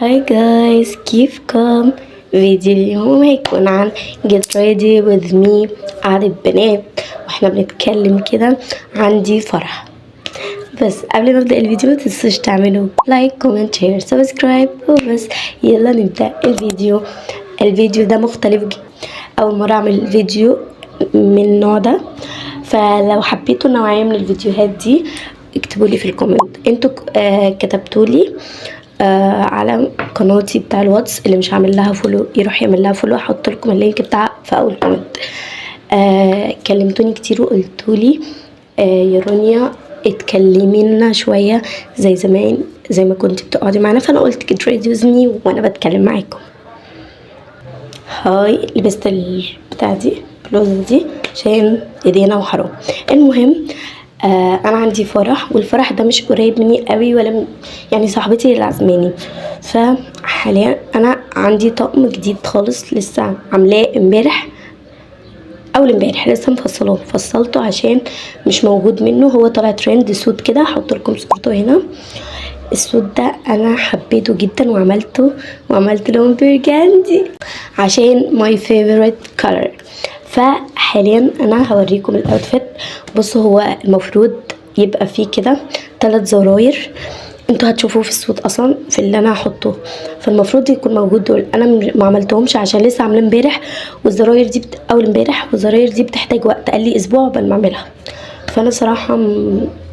Hi guys، كيفكم؟ فيديو اليوم هيكون عن get ready with me، قعدة بنات واحنا بنتكلم كده. عندي فرح. بس قبل ما ابدا الفيديو متنسوش تعملوا like، comment، share، subscribe وبس. يلا نبدا الفيديو. الفيديو ده مختلف جدا، اول مرة اعمل فيديو من النوع ده، فلو حبيتوا النوعية من الفيديوهات دي اكتبوا لي في ال comment. انتوا كتبتوا لي على قناتي بتاع الواتس، اللي مش عامل لها follow يروح يعمل لها follow، احط لكم ال link بتاعها في اول comment. كلمتوني كتير وقلتوا لي يا رونيا اتكلمي لنا شوية زي زمان، زي ما كنت بتقعدي معانا، فانا قلت get ready with me وانا بتكلم معاكم. Hi، لبست البتاع دي، البلوزة دي، عشان ايدينا وحرام. المهم انا عندي فرح، والفرح ده مش قريب مني قوي ولا يعني صاحبتي اللي عزماني. فحاليا انا عندي طقم جديد خالص لسه عاملاه امبارح، اول امبارح لسه مفصلاه، فصلته عشان مش موجود منه. هو طالع ترند suit كده، هحط لكم صورته هنا. ال suit ده انا حبيته جدا وعملته، وعملت لون burgundy عشان my favorite color. فحاليا انا هوريكم ال outfit. بصوا، هو المفروض يبقى فيه كده ثلاث زراير، انتوا هتشوفوه في ال suit اصلا في اللي انا هحطه، فالمفروض يكون موجود دول. انا ما عملتهمش عشان لسه عاملاه امبارح، والزراير دي اول امبارح، والزراير دي بتحتاج وقت، قال لي اسبوع قبل ما اعملها. فانا صراحة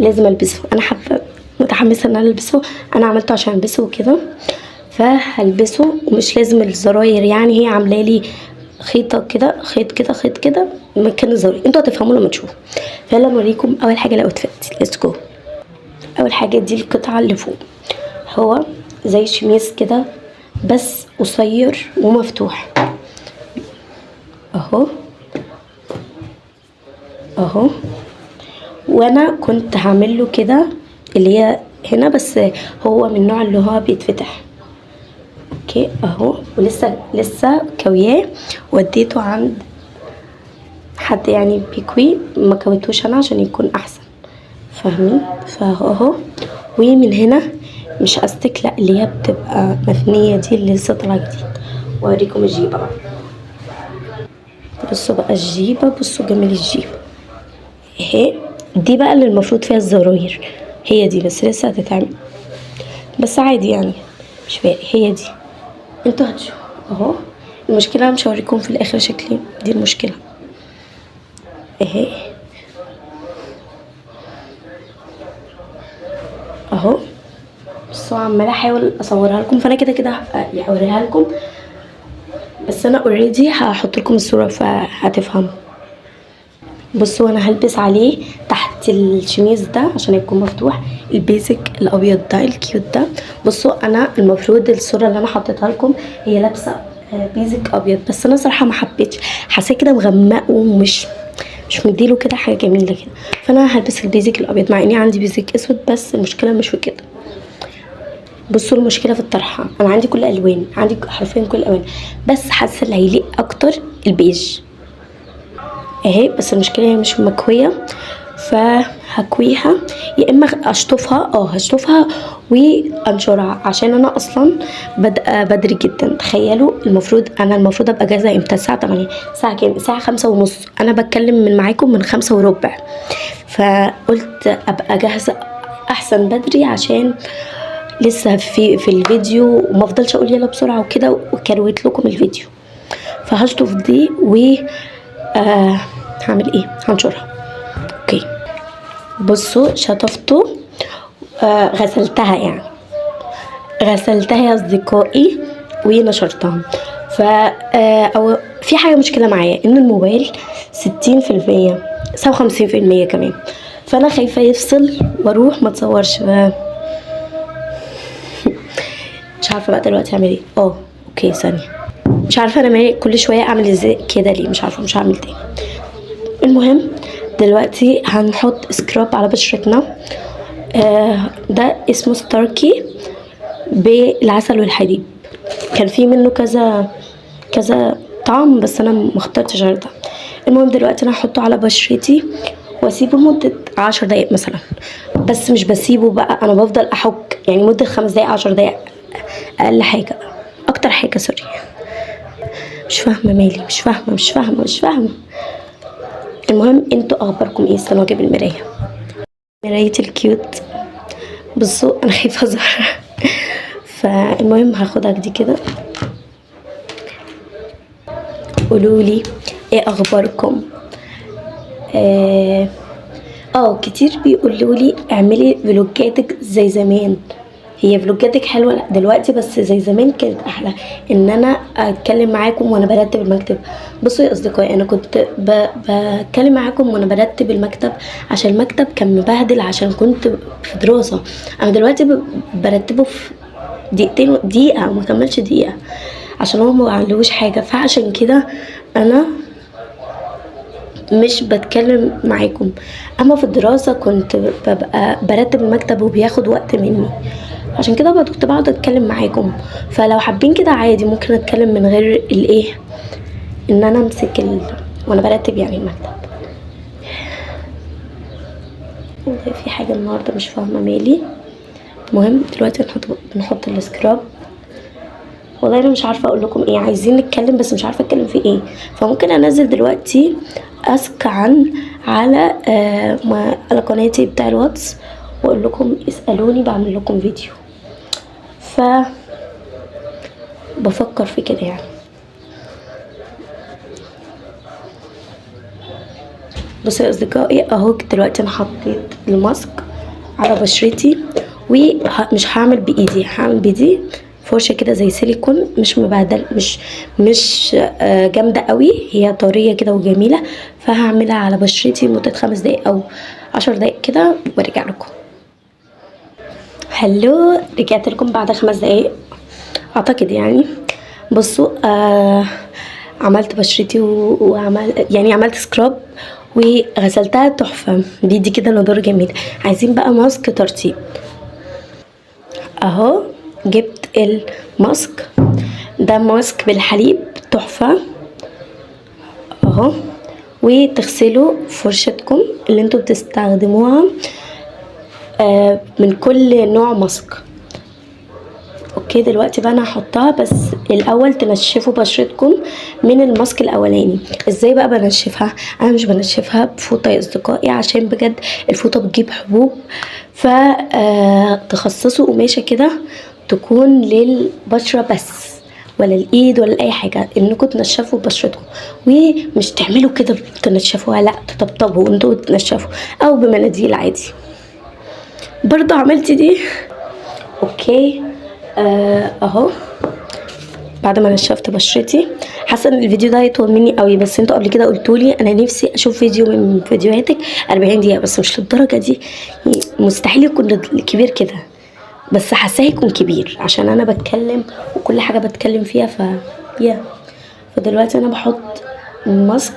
لازم البسه، انا حابة متحمسة ان انا البسه. انا عملته عشان البسه وكده، فهلبسه ومش لازم الزراير، يعني هي عامله لي خيطه كده، خيط كده، خيط كده مكان الزراير. انتوا هتفهموا لما تشوفوا. فيلا نوريكم اول حاجة ال outfit، let's go. اول حاجة دي القطعة اللي فوق، هو زي شميس كده بس قصير ومفتوح، اهو اهو. وانا كنت هعمل له كده اللي هي هنا، بس هو من النوع اللي هو بيتفتح. okay اهو، ولسه لسه كوياه، وديته عند حد يعني بيكوي، ما كويتوش انا عشان يكون احسن، فاهمين؟ فاهو. ومن هنا مش استك، لا، اللي هي بتبقى مثنية دي اللي لسه طالعة جديد. واوريكم الجيبة بقى. بصوا بقى الجيبة، بصوا جمال الجيبة اهي. دي بقى اللي المفروض فيها الزراير، هي دي، بس لسه هتتعمل، بس عادي يعني مش فارق. هي دي، انتوا هتشوفوا اهو. المشكلة انا مش هوريكم في الاخر شكلي، دي المشكلة. اهي اهو. بصوا، عماله احاول اصورها لكم، فانا كده كده هوريها لكم، بس انا already هحط لكم الصورة فهتفهموا. بصوا، انا هلبس عليه تحت الشميز ده عشان يكون مفتوح ال basic الابيض ده ال cute ده. بصوا، انا المفروض الصورة اللي انا حطيتها لكم هي لابسه basic ابيض، بس انا صراحة ما حبيتش، حسيت كده مغمقه ومش مش مديله كده حاجة جميلة كده، فانا هلبس ال basic الابيض مع اني عندي basic اسود، بس المشكلة مش في كده. بصوا، المشكلة في الطرحة، انا عندي كل الالوان، عندي حرفيا كل الالوان، بس حاسه اللي هيليق اكتر البيج اهي. بس المشكلة هي مش مكويه، فهكويها يا اما اشطفها. هشطفها وانشرها عشان انا اصلا بادئه بدري جدا. تخيلوا، المفروض انا المفروض ابقى جاهزة امتى؟ الساعة 8. الساعة كام؟ الساعة 5:30. انا بتكلم من معاكم من 5:15، فقلت ابقى جاهزة احسن بدري عشان لسه في الفيديو وما افضلش اقول يلا بسرعة وكده وكروت لكم الفيديو. فهشطف دي و هعمل ايه؟ هنشرها. okay، بصوا، شطفته، غسلتها يعني، غسلتها يا اصدقائي ونشرتها. ف او في حاجة مشكلة معايا ان الموبايل 60%، 57% كمان، فانا خايفة يفصل واروح ما تصورش. مش عارفه بقى دلوقتي اعمل ايه. Okay ثانيه، مش عارفه انا مالي كل شوية اعمل ازاي كده ليه، مش عارفه، مش هعمل تاني. المهم دلوقتي هنحط scrub على بشرتنا، ده اسمه ستاركي بالعسل والحليب، كان في منه كذا كذا طعم بس انا ما اخترتش غير ده. المهم دلوقتي انا هحطه على بشرتي واسيبه لمدة 10 دقايق مثلا، بس مش بسيبه بقى، انا بفضل احك يعني مدة 5 دقايق 10 دقايق. اقل حاجة، اكتر حاجة sorry. مش فاهمه مالي، مش فاهمه مش فاهمه مش فاهمه. المهم انتوا اخباركم ايه؟ استنوا اجيب المراية، مرايتي ال cute. بصوا انا خايفة اظهر، فالمهم هاخدها دي كده. قولولي ايه اخباركم؟ كتير بيقولوا لي اعملي فلوجاتك زي زمان. هي فلوجاتك حلوة دلوقتي بس زي زمان كانت احلى، ان انا اتكلم معاكم وانا برتب المكتب. بصوا يا اصدقائي، انا كنت بتكلم معاكم وانا برتب المكتب عشان المكتب كان مبهدل، عشان كنت في دراسة. انا دلوقتي برتبة في دقيقتين، دقيقة ما كملش دقيقة، عشان هو ما علوش حاجة. فعشان كده انا مش بتكلم معاكم. اما في الدراسة كنت ببقى برتب المكتب وبياخد وقت مني، عشان كده كنت بقعد اتكلم معاكم. فلو حابين كده عادي ممكن اتكلم من غير الايه، ان انا امسك وانا برتب يعني المكتب. والله في حاجة النهارده مش فاهمه مالي. المهم دلوقتي بنحط ال scrub. والله انا مش عارفه اقول لكم ايه، عايزين نتكلم بس مش عارفه اتكلم في ايه. فممكن انزل دلوقتي ask عن على على قناتي بتاع الواتس واقول لكم اسالوني، بعمل لكم فيديو. ف بفكر في كده يعني. بصوا يا اصدقائي، اهو دلوقتي انا حطيت الماسك على بشرتي، ومش هعمل بايدي، هعمل بايدي فرشه كده زي سيليكون، مش مبهدل، مش جامدة قوي، هي طرية كده وجميلة. فهعملها على بشرتي لمدة 5 دقايق او 10 دقايق كده وارجع لكم. هلو، رجعت لكم بعد 5 دقايق اعتقد يعني. بصوا، عملت بشرتي وعمل يعني عملت scrub وغسلتها تحفة، بيدي كده نضاره جميل. عايزين بقى ماسك ترطيب. اهو جبت الماسك ده، ماسك بالحليب تحفة اهو. وتغسلوا فرشتكم اللي انتوا بتستخدموها من كل نوع ماسك. okay، دلوقتي بقى انا هحطها، بس الاول تنشفوا بشرتكم من الماسك الاولاني. ازاي بقى بنشفها؟ انا مش بنشفها بفوطه يا اصدقائي، عشان بجد الفوطه بتجيب حبوب. ف تخصصوا قماشة كده تكون للبشره بس، ولا الايد ولا اي حاجة، انكم تنشفوا بشرتكم، ومش تعملوا كده تنشفوها، لا تطبطبوا وانتوا تنشفوا، او بمناديل عادي. برضو عملت دي. okay، اهو بعد ما نشفت بشرتي. حاسه ان الفيديو ده هيطول مني قوي، بس انتوا قبل كده قلتولي انا نفسي اشوف فيديو من فيديوهاتك 40 دقيقة، بس مش للدرجة دي، مستحيل يكون كبير كده، بس حاساه يكون كبير عشان انا بتكلم وكل حاجة بتكلم فيها. فدلوقتي انا بحط الماسك،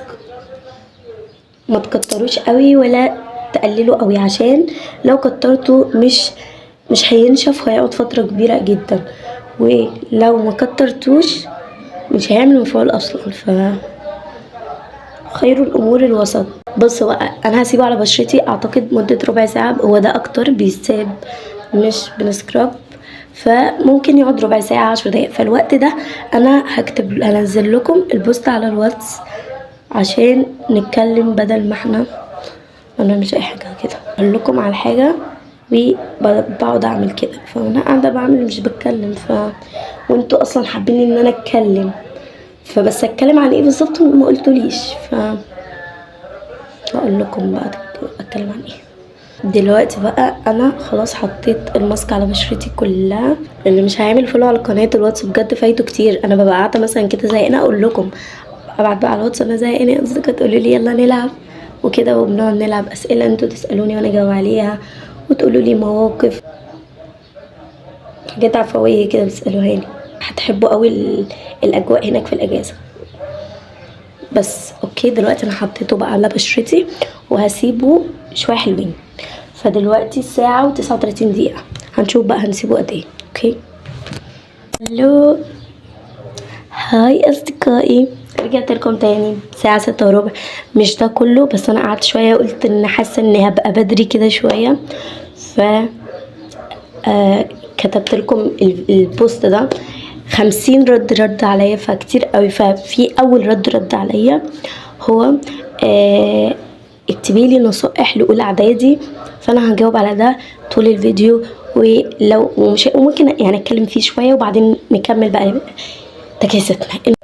ما تكتروش قوي ولا تقللوا قوي، عشان لو كترتوا مش هينشف وهيقعد فترة كبيرة جدا، ولو ما كترتوش مش هيعمل مفعول اصلا. خير الامور الوسط. بصوا بقى، انا هسيبه على بشرتي اعتقد مده ربع ساعة، هو ده اكتر بيساب مش بنسكراب، فممكن يقعد ربع ساعة 10 دقايق. فالوقت ده انا هنزل لكم ال post على الواتس عشان نتكلم، بدل ما احنا ما نعملش اي حاجة كده. اقول لكم على حاجة وبقعد اعمل كده، فانا قاعدة بعمل مش بتكلم، وانتوا اصلا حابين ان انا اتكلم، فبس اتكلم عن ايه بالظبط ما قلتوليش، هقول لكم بقى اتكلم عن ايه دلوقتي. بقى انا خلاص حطيت الماسك على بشرتي كلها. اللي مش هيعمل follow على قناة الواتس بجد فايته كتير. انا ببقى قاعدة مثلا كده زهقانه، اقول لكم ابعت بقى على الواتس انا زهقانه يا اصدقاء، تقولوا لي يلا نلعب وكده، وبنقعد نلعب اسئلة انتوا تسالوني وانا اجاوب عليها، وتقولوا لي مواقف، حاجات عفوية كده بتسالوها لي. هتحبوا قوي الاجواء هناك في الاجازة. بس okay، دلوقتي انا حطيته بقى على بشرتي وهسيبه شوية حلوين. فدلوقتي الساعة 39 دقيقة، هنشوف بقى هنسيبه قد ايه. okay، hello hi اصدقائي، رجعت لكم تاني الساعة 6:15. مش ده كله، بس انا قعدت شوية قلت ان حاسة اني هبقى بدري كده شوية، ف كتبت لكم ال post ده 50 رد عليا، فكتير قوي. ففي اول رد عليا هو اكتبي لي نصائح لاولى اعدادي، فانا هجاوب على ده طول الفيديو، ولو ومش وممكن يعني اتكلم فيه شوية وبعدين نكمل بقى تجهيزاتنا.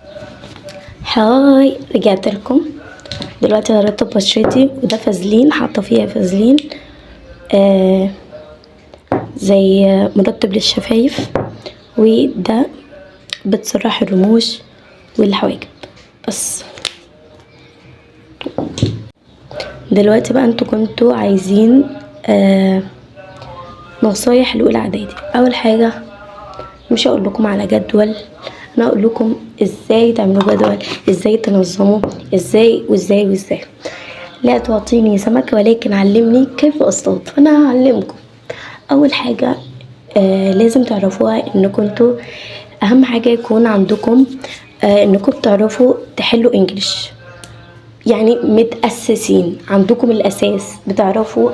hi، رجعت لكم دلوقتي. هرطب بشرتي، وده فازلين، حاطه فيها فازلين زي مرطب للشفايف، وده بتسرح الرموش والحواجب. بس دلوقتي بقى انتوا كنتوا عايزين نصايح الاولى اعدادي. اول حاجة مش هقول لكم على جدول، انا هقول لكم ازاي تعملوا جدول، ازاي تنظموا، ازاي وازاي وازاي. لا تعطيني سمك ولكن علمني كيف اصطاد، فانا هعلمكم. اول حاجة لازم تعرفوها انكم انتوا اهم حاجة يكون عندكم انكم بتعرفوا تحلوا English، يعني متأسسين، عندكم الاساس، بتعرفوا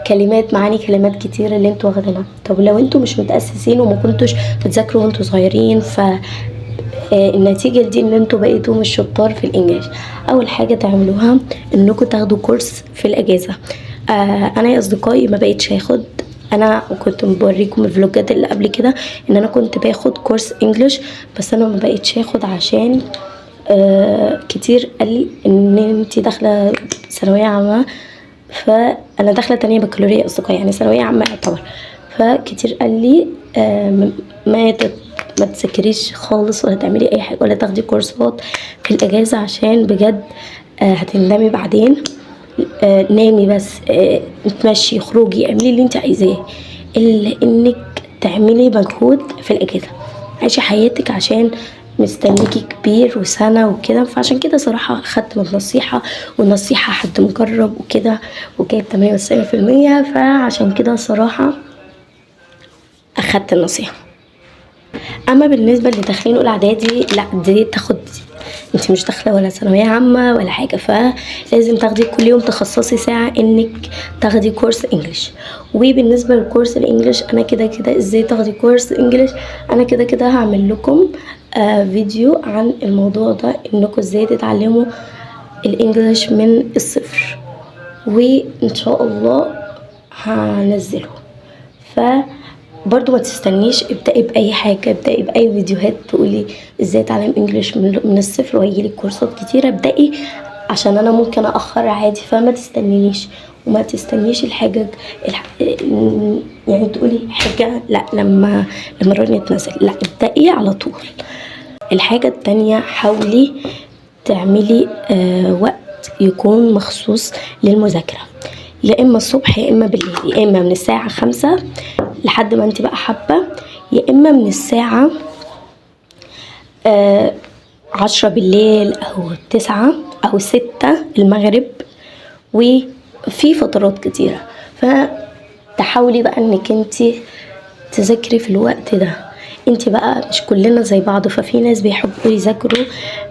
كلمات، معاني كلمات كتير اللي انتوا واخدينها. طب لو انتوا مش متأسسين وما كنتوش بتذاكروا وانتوا صغيرين، ف النتيجة دي ان انتوا بقيتوا مش شطار في ال English. اول حاجة تعملوها انكم تاخدوا كورس في الاجازة. انا يا اصدقائي ما بقيتش هاخد، انا كنت بوريكم الفلوجات اللي قبل كده ان انا كنت باخد كورس English، بس انا ما بقيتش اخد عشان كتير قال لي ان انتي داخله ثانوية عامة، فانا داخله تانية بكالوريوس يا اصدقائي، يعني ثانوية عامة يعتبر. فكتير قال لي ما تذاكريش خالص ولا تعملي اي حاجة ولا تاخدي كورسات في الاجازة، عشان بجد هتندمي بعدين. نامي بس، اتمشي، خروجي، اعملي اللي انت عايزاه، الا انك تعملي مجهود في الاجازة. عيشي حياتك عشان مستنيكي كبير وسنة وكده. فعشان كده صراحة خدت من النصيحة، والنصيحة حد مجرب وكده، وجايب 98%، فعشان كده صراحة اخدت النصيحة. اما بالنسبة اللي داخلين اولى اعدادي، لا دي تاخد، انت مش داخله ولا ثانوية عامة ولا حاجة، فلازم تاخدي كل يوم تخصصي ساعة انك تاخدي كورس English. وبالنسبة لكورس ال English، انا كده كده ازاي تاخدي كورس English، انا كده كده هعمل لكم فيديو عن الموضوع ده، انكم ازاي تتعلموا ال English من الصفر، وان شاء الله هنزله. ف برضو ما تستنيش، ابدأي بأي حاجة، ابدأي بأي فيديوهات تقولي ازاي اتعلم English من الصفر، وهيجيلك كورسات كتيرة. ابدأي، عشان انا ممكن اأخر عادي، فما تستنينيش وما تستنيش الحاجة يعني تقولي حاجة لا لما رانيا تنزل، لا ابدأي على طول. الحاجة التانية، حاولي تعملي وقت يكون مخصوص للمذاكرة، يا اما الصبح يا اما بالليل، يا اما من الساعة 5 لحد ما انت بقى حابة، يا اما من الساعة 10 بالليل او 9 او 6 المغرب، وفي فترات كتيرة. فتحاولي بقى انك انت تذاكري في الوقت ده. انت بقى مش كلنا زي بعض، ففي ناس بيحبوا يذاكروا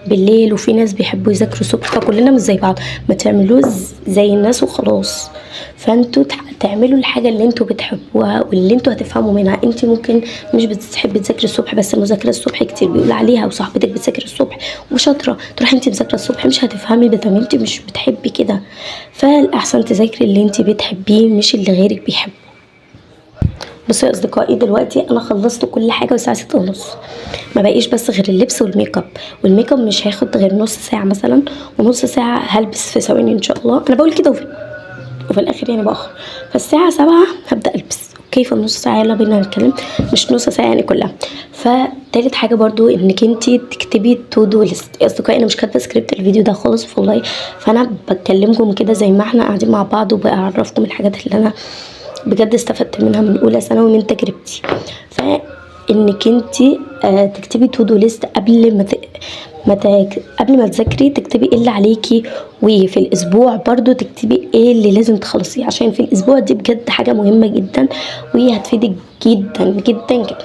بالليل وفي ناس بيحبوا يذاكروا الصبح، فكلنا مش زي بعض. ما تعملوش زي الناس وخلاص، فانتوا تعملوا الحاجة اللي انتوا بتحبوها واللي انتوا هتفهموا منها. انت ممكن مش بتحبي تذاكري الصبح، بس المذاكرة الصبح كتير بيقول عليها، وصاحبتك بتذاكر الصبح وشاطرة، تروحي انت مذاكرة الصبح مش هتفهمي بدل انت مش بتحبي كده. فالأحسن تذاكري اللي انت بتحبيه مش اللي غيرك بيحبه. بصوا يا اصدقائي، دلوقتي انا خلصت كل حاجة والساعة 6:30، ما بقيش بس غير اللبس وال make up، وال make up مش هياخد غير نص ساعة مثلا، ونص ساعة هلبس في ثواني ان شاء الله. انا بقول كده وفي الاخر يعني باخر. فالساعة 7 هبدا البس، okay؟ في النص ساعة يلا بينا نتكلم، مش نص ساعة يعني كلها. فتالت حاجة برضو انك انتي تكتبي to do list. يا اصدقائي انا مش كاتبه سكريبت الفيديو ده خالص والله، فانا بكلمكم كده زي ما احنا قاعدين مع بعض، وبعرفكم الحاجات اللي انا بجد استفدت منها من اولى ثانوي من تجربتي. فانك انتي تكتبي to do list قبل ما تذاكري، تكتبي ايه اللي عليكي، وفي الاسبوع برضو تكتبي ايه اللي لازم تخلصيه، عشان في الاسبوع دي بجد حاجة مهمة جدا وهي هتفيدك جدا جدا جدا.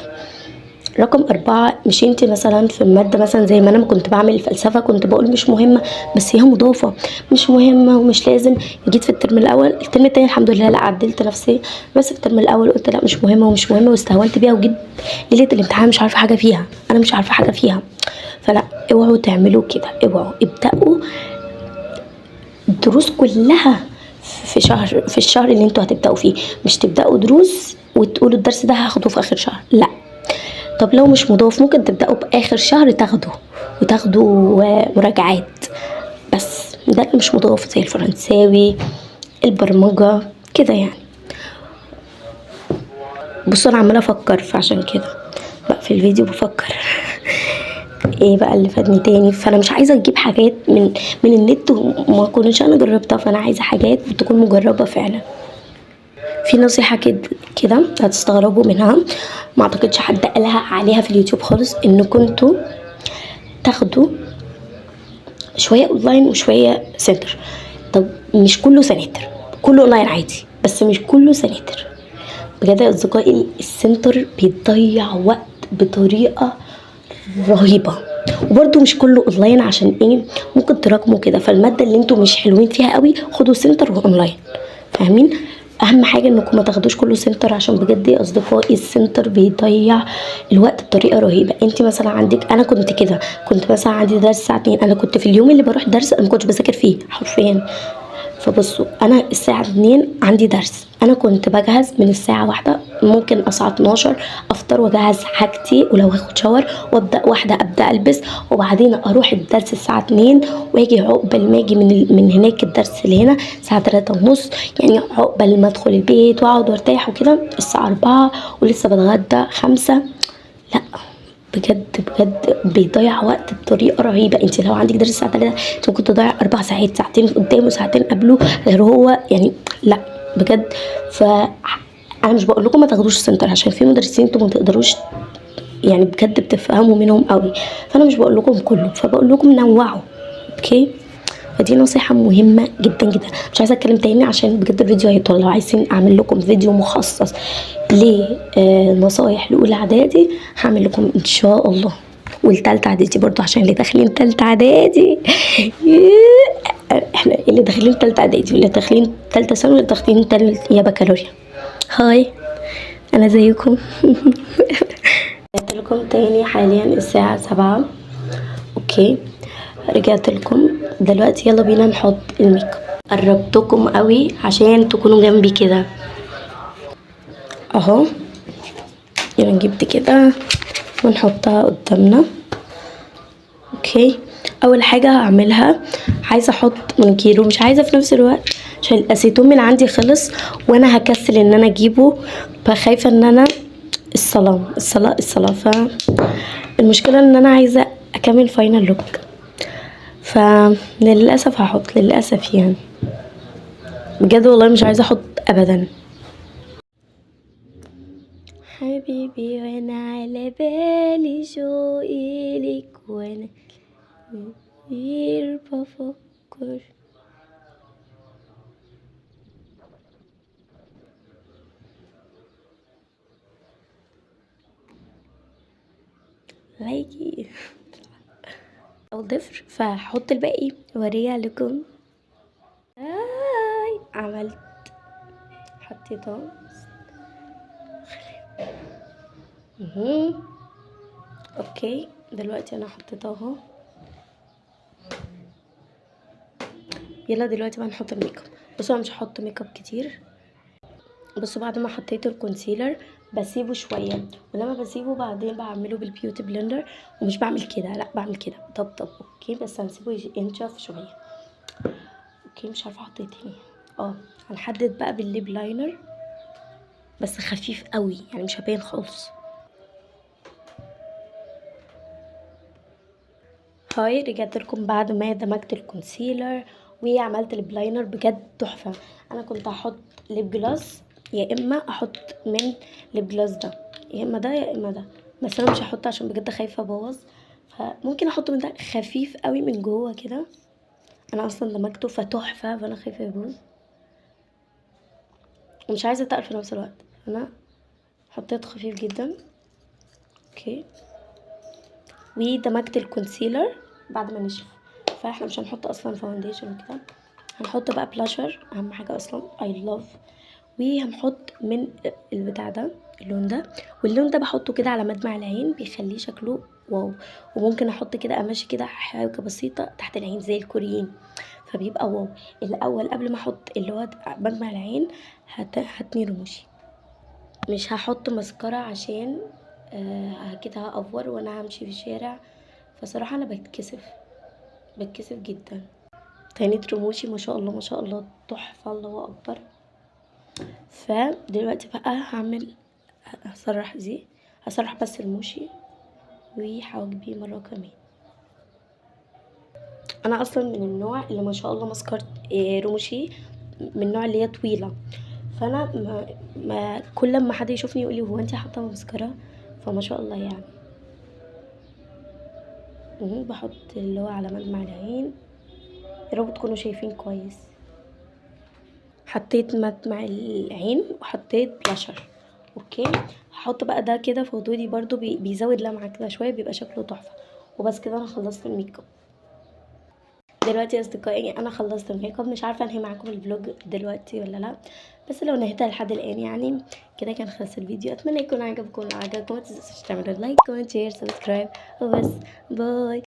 رقم 4، مش انت مثلا في المادة مثلا زي ما انا ما كنت بعمل الفلسفة كنت بقول مش مهمة، بس هي مضافة، مش مهمة ومش لازم. جيت في الترم الاول، الترم التاني الحمد لله لا عدلت نفسي، بس في الترم الاول قلت لا مش مهمة ومش مهمة، واستهونت بيها، وجيت ليلة الامتحان مش عارفة حاجة فيها، انا مش عارفة حاجة فيها. فلا، اوعوا تعملوا كده، اوعوا ابدأوا الدروس كلها في الشهر اللي انتوا هتبدأوا فيه، مش تبدأوا دروس وتقولوا الدرس ده هاخده في اخر شهر، لا. طب لو مش مضاف ممكن تبدأوا بآخر شهر تاخده وتاخدوا مراجعات، بس ده اللي مش مضاف زي الفرنساوي، البرمجة كده يعني. بصوا انا عمالة افكر، فعشان كده بقى في الفيديو بفكر ايه بقى اللي فادني تاني. فانا مش عايزة اجيب حاجات من النت وما اكونش انا جربتها، فانا عايزة حاجات تكون مجربة فعلا. في نصيحة كده هتستغربوا منها، ما اعتقدش حد قالها عليها في اليوتيوب خالص، ان كنتوا تاخدوا شوية اونلاين وشوية سنتر. طب مش كله سناتر، كله اونلاين عادي، بس مش كله سناتر. بجد يا اصدقائي السنتر بيضيع وقت بطريقة رهيبة، وبرده مش كله اونلاين، عشان ايه؟ ممكن تراكموا كده، فالمادة اللي انتوا مش حلوين فيها قوي خدوا سنتر واونلاين، فاهمين؟ اهم حاجة انكم ما تاخدوش كله سنتر، عشان بجد يا اصدقائي السنتر بيضيع الوقت بطريقة رهيبة. انت مثلا عندك، انا كنت كده، كنت مثلا عندي درس الساعة 2، انا كنت في اليوم اللي بروح درس انا ما كنتش بذاكر فيه حرفيا. فبصوا انا الساعة 2 عندي درس، انا كنت بجهز من الساعة 1، ممكن الساعة 12 افطر واجهز حاجتي، ولو هاخد شاور وابدا واحدة ابدا البس، وبعدين اروح الدرس الساعة 2، واجي عقبال ما اجي من هناك الدرس اللي هنا الساعة تلاتة ونص، يعني عقبال ما ادخل البيت واقعد وارتاح وكده الساعة 4، ولسه بتغدى 5. لا بجد بجد بيضيع وقت بطريقة رهيبة. انت لو عندك درس الساعة 3 انت ممكن تضيع 4 ساعات، ساعتين قدام وساعتين قبله، غير هو يعني لا بجد. ف انا مش بقول لكم ما تاخدوش سنتر، عشان في مدرسين انتوا ما تقدروش يعني بجد بتفهموا منهم قوي، فانا مش بقول لكم كله، فبقول لكم نوعوا، okay؟ فدي نصيحة مهمة جدا جدا. مش عايزة اتكلم تاني عشان بجد الفيديو هيطول. لو عايزين اعمل لكم فيديو مخصص ل، نصايح لأولى اعدادي هعمل لكم ان شاء الله، والتالتة اعدادي برضو عشان اللي داخلين تالتة اعدادي. احنا اللي داخلين تالتة اعدادي واللي داخلين تالتة ثانوي واللي داخلين تالتة يا بكالوريا. هاي انا زيكم. رجعت لكم تاني حاليا الساعة 7، okay رجعت لكم دلوقتي. يلا بينا نحط الميك اب. قربتكم قوي عشان تكونوا جنبي كده اهو. يلا نجيب دي كده ونحطها قدامنا. okay اول حاجة هعملها عايزة احط مانيكير، ومش عايزة في نفس الوقت عشان الاسيتون من عندي خلص وانا هكسل ان انا اجيبه، فخايفة ان انا الصلاة الصلاة الصلاة. فالمشكلة ان انا عايزة اكمل final look، فللأسف هحط، للأسف يعني بجد والله مش عايزة احط ابدا. حبيبي وانا على بالي شوقي لك وانا غير بفكر. لايكي او ضفر، فهحط الباقي وارجع لكم. هاي عملت حطيته. okay دلوقتي انا حطيتها اهو. يلا دلوقتي بقى نحط الميك اب. بصوا انا مش هحط ميك اب كتير. بصوا بعد ما حطيت ال concealer بسيبه شوية، ولما بسيبه بعدين بعمله بال beauty blender، ومش بعمل كده، لا بعمل كده طبطب. okay بس هنسيبه ينشف شوية. okay مش عارفه احط ايه تاني. هنحدد بقى بال lip liner بس خفيف قوي، يعني مش هبين خالص. هاي رجعت لكم بعد ما دمجت ال concealer وعملت ال lip liner، بجد تحفة. انا كنت هحط lip gloss، يا اما احط من lip gloss ده، يا اما ده يا اما ده، بس انا مش هحطه عشان بجد خايفة ابوظ، فممكن احط من ده خفيف قوي من جوه كده. انا اصلا دمجته فتحفه، فانا خايفة يبوظ ومش عايزه اتقل في نفس الوقت. انا حطيت خفيف جدا. okay، ودمجت ال concealer بعد ما نشف. فاحنا مش هنحط اصلا foundation وكده، هنحط بقى بلاشر، اهم حاجة اصلا I love. وهنحط من البتاع ده اللون ده، واللون ده بحطه كده على مدمع العين، بيخليه شكله wow. وممكن احط كده امشي كده حاجة بسيطة تحت العين زي الكوريين، فبيبقى wow. الاول قبل ما احط اللي هو مدمع العين هتني رموشي. مش هحط مسكرة عشان كده هأفور وانا همشي في الشارع، فصراحة انا بتكسف، بتكسف جدا. تانيت رموشي ما شاء الله ما شاء الله تحفة، الله اكبر. فدلوقتي بقى هسرح دي، هسرح بس رموشي وحواجبي مرة كمان. انا اصلا من النوع اللي ما شاء الله مسكرة رموشي من النوع اللي هي طويلة، فانا ما كل ما حد يشوفني يقولي هو انتي حاطه مسكرة، فما شاء الله يعني. بحط اللي هو على مدمع العين، يا رب تكونوا شايفين كويس. حطيت مدمع العين وحطيت blusher. okay، هحط بقى ده كده في خدودي برضو، بيزود لمعة كده شوية، بيبقى شكله تحفة. وبس كده انا خلصت الميك اب. دلوقتي يا اصدقائي انا خلصت الميك اب، مش عارفه انهي معاكم ال vlog دلوقتي ولا لا، بس لو نهيتها لحد الان يعني كده كان خلص الفيديو. اتمنى يكون عجبكم، لو عجبكم ما تنسوش تعملوا like، comment، share، subscribe، وبس، bye.